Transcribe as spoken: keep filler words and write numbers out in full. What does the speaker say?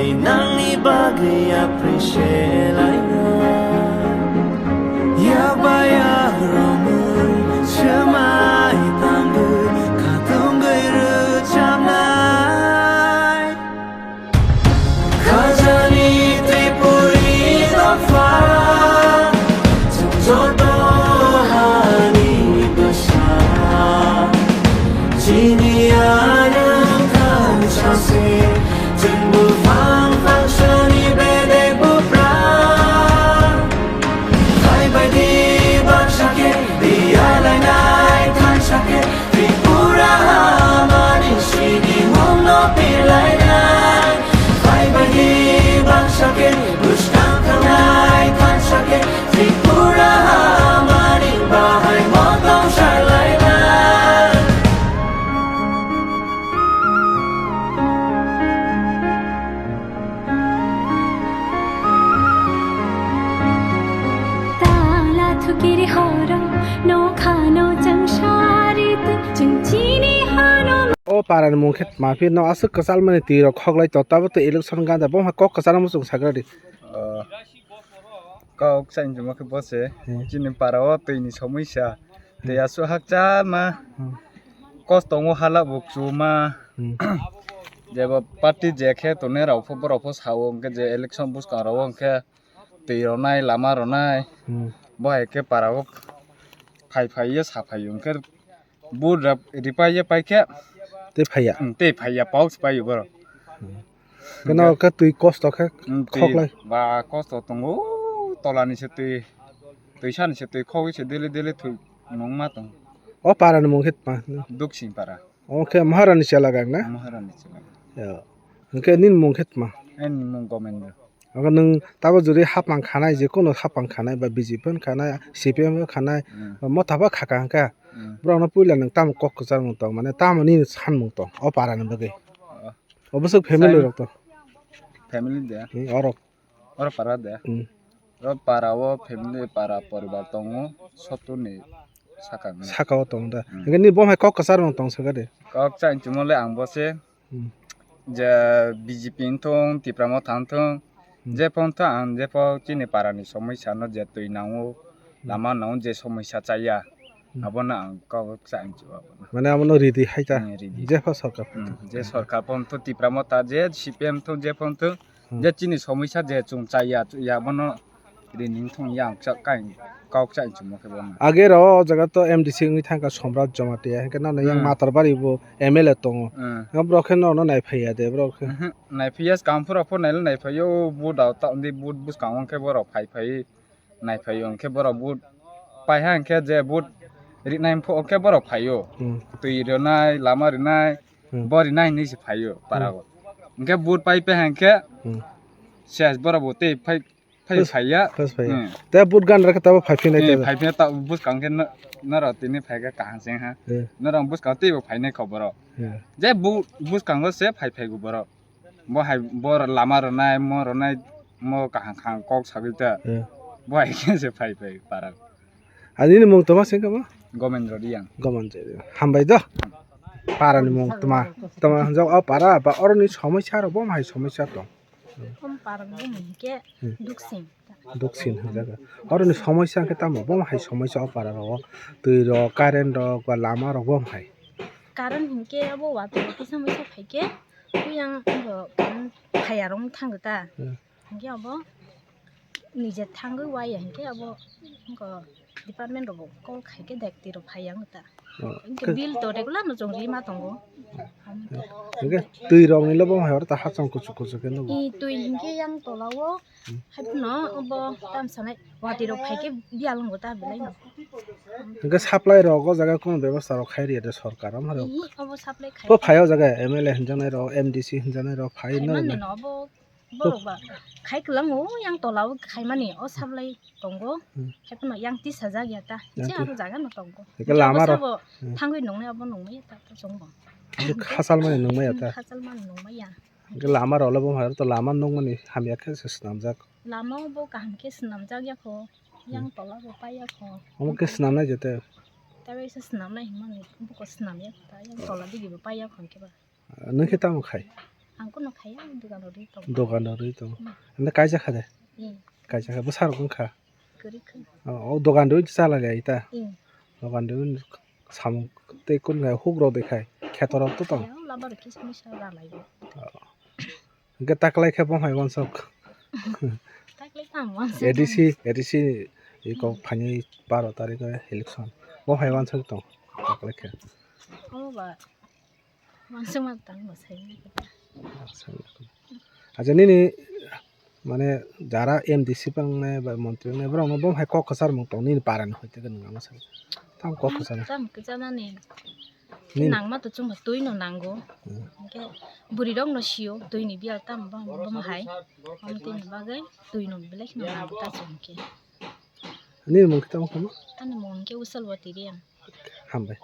Nangni bagwi appreciate laina. Yakba yakrokno swmai tangwi khatungwi rwchapnai. Khajani Tripuri dopha, chwng joto hani bwsa. Chini ayang thangsase, chwng buphang phangsani bedek buphra. Phaibaidi baksa khe, biyalainai thansa khe, Tripura hamani sinimungno pirlainai. Phaibaidi baksa khe, bwskang thangnai thansa khe, Tripura hamani bahai motong sarlainai. Tala thukiri horo, nokhano chwng sari twi, chwng chini hano. O parani mung khe tma phi no aswk kwchal mani twi rok khoklai to, tabo tei election ganda bo kok kwchal muchung sagra di. Oh, kok chang chuma khe bose. Hmm. Chini para o twi ni somoi sa. Tei aswk hakchal ma. Hmm. Kos tongo hala bo chuma. Hmm. Jebo party je khe tongnai rok pho borok pho sao hwnkhe je election bwskang rok o hwnkhe twi rwnai lama rwnai. Hmm. Bo hai khe para o phai phai ye sa phai hwnkhe vote rok ripai ye pai khe. Tei phaiya. Hmm, tei phaiya pau se pai borok. Hmm. Keno khe twi kosto khe. Hmm, twi khoklai. Ba kosto tongo tolani se twi. Twi sani se twi khogwi se dele dele thwi nungma tong. O para ni mung khe tma. Duksing para. O khe Maharani chela gang na? Maharani chela. Ya. Hwnkhe nini mung khe tma? Ani mung Gomendra. Ogo nwng tabo juri hapang khanai, je kono hapang khanai ba B J P phan khanai, C P M phan khanai, hmm, ba motha ba khaka hwnkha. Hmm. Borokno puila nwng tamo kok kwchar mung tong, mane tamo nini san mung tong o para ni bagwi? Oh. Oboswk family rok to. Family de. Hmm, orok. Oro para de. Hmm. Oro para o family para poribar tongo, sotto ni saka ni. Saka o tong da. Hmm. Hingke ni bo hai kok kwchar rok tong saka de. Kok cha hinchimo le ang bo se. Hmm. Je B J P wngthong, Tipra Motha wngthong, hmm, je pho wngthong ang je pho chini para ni somoi sa no je twi nango, hmm, lama nango je somoi sa chaya. Hmm. Abono ang kok cha hinchimo. Mane abono ridi hai ta. Hmm, ridi. Je pho sorkar. Hmm, je sorkar pho wngthong Tipra Motha je C P M wngthong je pho wngthong. Hmm. Je chini somoi sa je chwng chaya, chaya bono rini wngthong yang kok cha hinchimo khe bono. Age ro o jaga to M D C wngwi thangkha Somrat Jamatia, hingke nono yang, hmm, Matarbari bo M L A tongo. Hmm. Borok khe nono naiphaiya de, borok khe. Mhm. Naiphaiya Kamphura pho naile naiphaio, o vote dao ta, undi vote bwskango hwnkhe borok phai phai. Naiphai hwnkhe borok vote paiha hwnkhe je vote rinai hwnkhe borok phaio. Hmm. Twi rinai, lama rinai, hmm, bo rinai hinwi se phaio para o. Hmm. Hwnkhe vote pai paiha hwnkhe, hmm, ses borok bo tei phai, phai phaiya. Phai phaiya. Hmm. Tei vote gan rakhe tabo phai phinai. Hmm, tei phai phinai ta bwskang khe no, norok tini phaikha kaham se ha. Hmm. Norok bwskang teibo phainai kho borok. Hmm. Je bu-, bwskango se phai phaigo borok. Bo hai bo lama rwnai, mo rwnai, mo kaham kaham kok sagwi ta. Hmm. Bo hai khe se phai phai para. Ani ni mung toma sing kama? Gomendra Riyang. Gomendra Riyang. Hambai do. Para ni mung toma. Toma hanjak o para ba oro ni somoi sa rok bo hai somoi sa tong. Om para ni mung ke, hmm, Duksing. Duksin hwnjago. Oroni somosya hwnkhe tamo? Bomo hai somosya o para rogo. Twi rok, current rok, ba lama rok bomo hai. Current hinkhe abo watwi kisa misa phaikhe, buyang bo current phaiya rok thangwi ta. Hmm. Hinkhe abo nije thangwi waya hinkhe abo wngkha department rok bo call khaikhe daitwi rok phaiya wngkha ta. Oh, hinkhe bill to regular no chwng rima tongo. Hinkhe twi rok ni le bomo hai oro ta hachang kuchuk kuchuk khe nugo. I twi hinkhe yang tola o. Hmm. Haiphano obo tamsanai watwi rok phaikhe biyal wngbo ta belai no. Hinkhe supply rok o jaga kunu bebosta rok khai riya de sorkar, amhai rok. Ih, obo supply khai. Bo phai o jaga M L A hinjaknai rok, M D C hinjaknai rok phai no. Khai mani no obo borok ba khai kwlango yang tola o khai mani o supply tongo. Hmm. Haiphano yang tisa jak ya ta. Yang je ti- abo jaga no tongo. Hinkhe lama rok. Sabo, hmm, thangwi nungnai abo nungmaya ta chwngbo. Hinkhe khachal mani nungmaya ta. Hmm, khachal mani nungmaya. Hinkhe lama rok le bo hai to lama nukmani hamya khe se swnamjak. Lama o bo kaham khe swnamjak ya kho, yang, hmm, tola bo pai ya kho. Omo khe swnamnai jete. Tabai se swnamnai hinmani buko swnam ya kho ta, yang tola digi bo pai ya kho hinkhe ba. Nung khe tamo khai? Ang kuno khaya, dogan rwi tong. Dogan rwi tong. Hmm. Ande kaisa kha de? Hmm. Kaisa kha, bwsarok wngkha? Kwrwi kha. O, o dogan rwi chalai lai ta? Hmm. Dogan rwi samung tei kun khai huk rok de khai kheto rok to tong. Khaya, labar kisa misa ralai. O. Hingke taklai khe bo hai wansuk. Taklai tamo wansuk. A D C, A D C ni iko phaini baro tarikh o election. Bo hai wansuk tong taklai khe. Omo ba wansuk ma tang bo sai. Acha nini mane jara M D C pangnai ba montri wngnai borok no bo hai kok kwchar mung tong nini para ni hoite gwnang ma sai. Tam kok kwchar. Tam kwchar nani. Nini. Nangma to chwngno twi no nango. Hmm. Hwnkhe bwrwi rok no sio twi ni biyal tamo bang bang hai. Amtwi ni bagwi twi no belai kheno nango ta chwng khe. Nini mung khe tamo khama? Ani mung khe Usalwati Reang. Hambai.